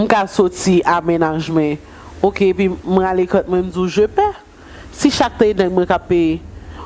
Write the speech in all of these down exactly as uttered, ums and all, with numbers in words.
ka soti a mennaj mwen, oke, epi m rale kant mwen, m di w je pè. Si chak tan e nèg mwen k ap peye,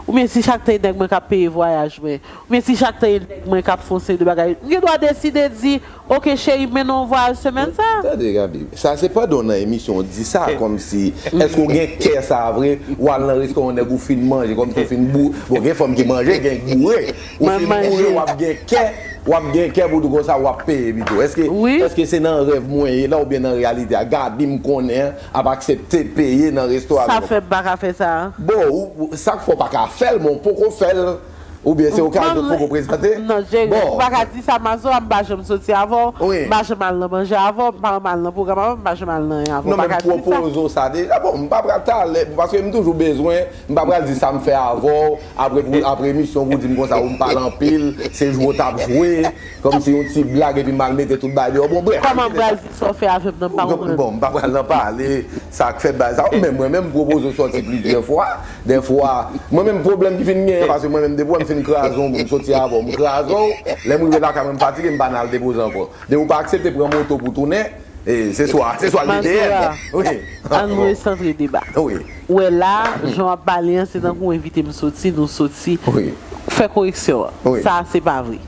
oubyen si chak tan e nèg mwen k ap peye vwayaj mwen, oubyen si chak tan e nèg mwen k ap fè yon seri de bagay, m gen dwa deside di, oke cheri, m mennen w yon vwayaj semèn sa. Tande, Gaby, sa se pandan w nan emisyon w di sa, kòmsi, èske w gen kè sa vre, w al nan restoran nèg ou fin manje, kòmsi w fin bou-, bon, gen fanm ki manje, gen boure, ou fin boure, w ap gen kè, w ap gen kè pou di konsa w ap peye pito. Èske, èske se nan rèv mwen ye la oubyen nan reyalite a? Gaby m konnen an ap aksepte peye nan resto avè m. Sa fè m pa ka fè sa. Bon, ou, ou, sa k fè w pa ka fè l, men w poko fè l, oubyen se okazyon poko prezante? Non, Jerry, ou pa ka di sa, Mazora, m pa janm soti avè w, m pa janm al nan manje avè w, m pa janm al nan pwogram avè w, m pa janm al nan anyen avè w. Non, men m pwopoze w sa deja. Bon, m pa pral talè, paske m toujou bezwen, m pa pral di sa m fè avè w, apre pou, apre emisyon pou di m konsa, ou m pale anpil, se jwe w t ap jwe, kòmsi yon ti blag epi m al mete tout bagay deyò. Bon, brèf. Kòman m pral di sa w fè avè m nan, m pa konprann. Bon, m pa pral nan pale, sa k fè bagay sa. Ou menm, mwen menm, m pwopoze w sòti plizyè fwa, dèfwa. Mwen menm, pwoblèm ki fin genyen, paske mwen menm, depi w wè m fin kraze yon bout, m soti avè w, m kraze w, lè m rive lakay mwen, m fatige, m pa nan al depoze ankò. Depi w pa aksepte pran moto pou tounen, e, se swa, se swa l D D N. Wi. Ann resantre deba. Wi. Ou wè la, jan w ap pale an, se tankou w envite m soti, nou soti. Wi. Fè koreksyon an. Wi. Sa, se pa vre.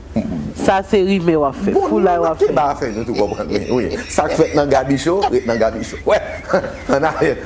Sa, se rimè w ap fè, foulay w ap fè. Bon, nou nan deba a fè nou tou konprann, wi, wi. Sa k fèt nan Gaby Show, ret nan Gaby Show. Wè, ann ale.